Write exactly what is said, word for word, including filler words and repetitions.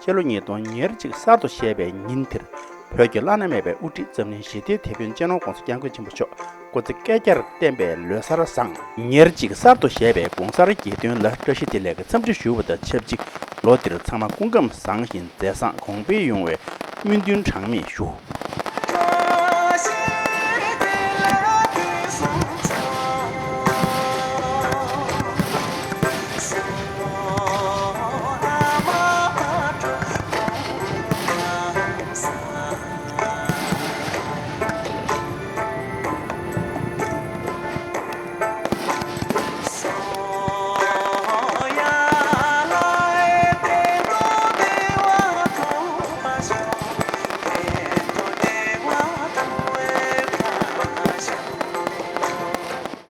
ཕྱི་ལོ་ཉིས་སྟོང་ཉེར་གཅིག་གསར་དུ་བཞད་པའི་ཉིན་དེར། བོད་ཀྱི་བླ་ན་མེད་པའི་དབུ་ཁྲིད་འཛམ་གླིང་ཞི་བདེའི་དེད་དཔོན་སྤྱི་ནོར་༧གོང་ས་༧སྐྱབས་མགོན་ཆེན་པོ་མཆོག་སྐུ་ཚེ་བསྐལ་བརྒྱར་བརྟན་པའི་ལོ་གསར་བཟང་། ཉེར་གཅིག་གསར་དུ་བཞད་པའི་གོང་གསར་རྒྱལ་སྟོན་ལ་བཀྲ་ཤིས་བདེ་ལེགས་ཀྱི་འཚམས་འདྲི་ཞུ་བ་དང་ཆབས་ཅིག་ལོ་འདིར་ཚང་མ་སྐུ་ཁམས་བཟང་ཞིང་མཛད་བཟང་གོང་འཕེལ་ཡོང་བའི་སྨོན་འདུན་གྲངས་མེད་ཞུ།